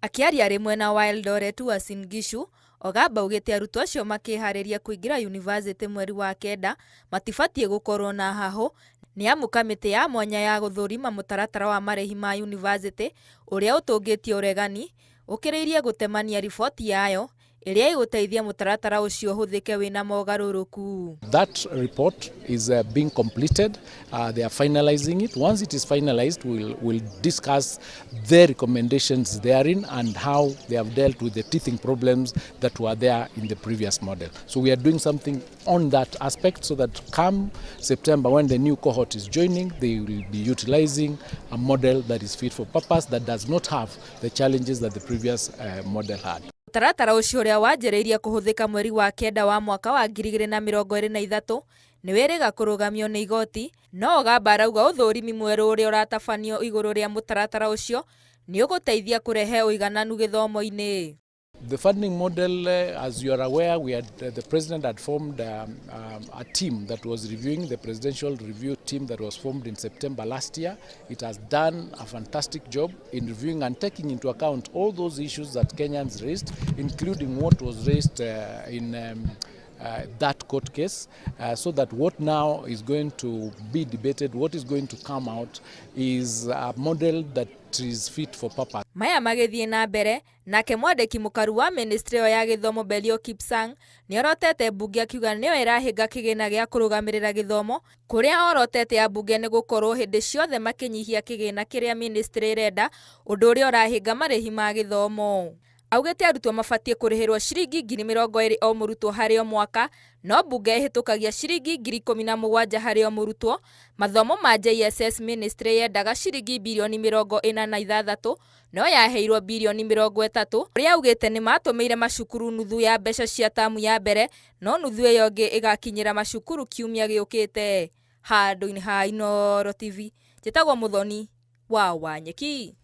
Akĩaria arĩ mwena wa Eldoret Uasin Gishu, Ogamba augĩte arutwo acio makĩharĩria kũingĩra yunivasĩtĩ mweri wa kenda matibatiĩ gũkorwo na hahũ nĩ amu kamĩtĩ ya mwanya ya gũthũrima mũtaratara wa marĩhi ma yunivasĩtĩ ũrĩa ũtũngĩtie ũregani ũkĩrĩirie gũtemania riboti yayo ĩrĩa ĩgũteithia mũtaratara ũcio ũhũthĩke wĩna mogarũrũku. That report is being completed. They are finalizing it. Once it is finalized, we'll discuss the recommendations therein and how they have dealt with the teething problems that were there in the previous model. So we are doing something on that aspect so that come September, when the new cohort is joining, they will be utilizing a model that is fit for purpose, that does not have the challenges that the previous model had. Mũtaratara ũcio ũrĩa wanjĩrĩirie kũhũthĩka mweri wa kenda wa mwaka wa 2023 nĩ wĩrĩga kũrũgamio nĩ igoti, no Ogamba arauga ũthũrimi mwerũ ũrĩa ũratabanio igũrũ rĩa mũtaratara ũcio nĩ ũgũteithia kũrehe ũigananu gĩthomo-inĩ. The funding model, as you are aware, the president had formed a team that was reviewing, the presidential review team that was formed in September last year. It has done a fantastic job in reviewing and taking into account all those issues that Kenyans raised, including what was raised in that court case, so that what now is going to be debated, what is going to come out, is a model that is fit for purpose. Maya magĩthiĩ na mbere nake mwandĩki mũkaru wa ministry ĩyo ya gĩthomo Belio Kipsang nĩorotete mbunge akiuga nĩyo ĩrahĩnga kĩgĩna gĩa kũrũgamĩrĩra gĩthomo, kũrĩa orotete ambunge nĩ gũkorwo hĩndĩ ciothe makĩnyihia kĩgĩna kĩrĩa ministry ĩrenda, ũndũ ũrĩa ũrahĩnga marĩhi ma gĩthomo. Augĩte arutwo mabatiĩ kũrĩhĩrwo ciringi 20,000 o mũrutwo harĩ o mwaka, no mbunge ĩhĩtũkagia ciringi 17,000 harĩ o mũrutwo. Mathomo ma JSS ministry yendaga ciringi birioni 46, no yaheirwo birioni 30, ũrĩa augĩte nĩ matũmĩire macukuru nuthu ya mbeca cia tamu ya mbere, no nuthu ĩyo ĩngĩ ĩgakinyĩra macukuru kiumia gĩũkĩte. Handũ-inĩ ha Inooro TV, njĩtagwo Mũthoni wa Wanyeki.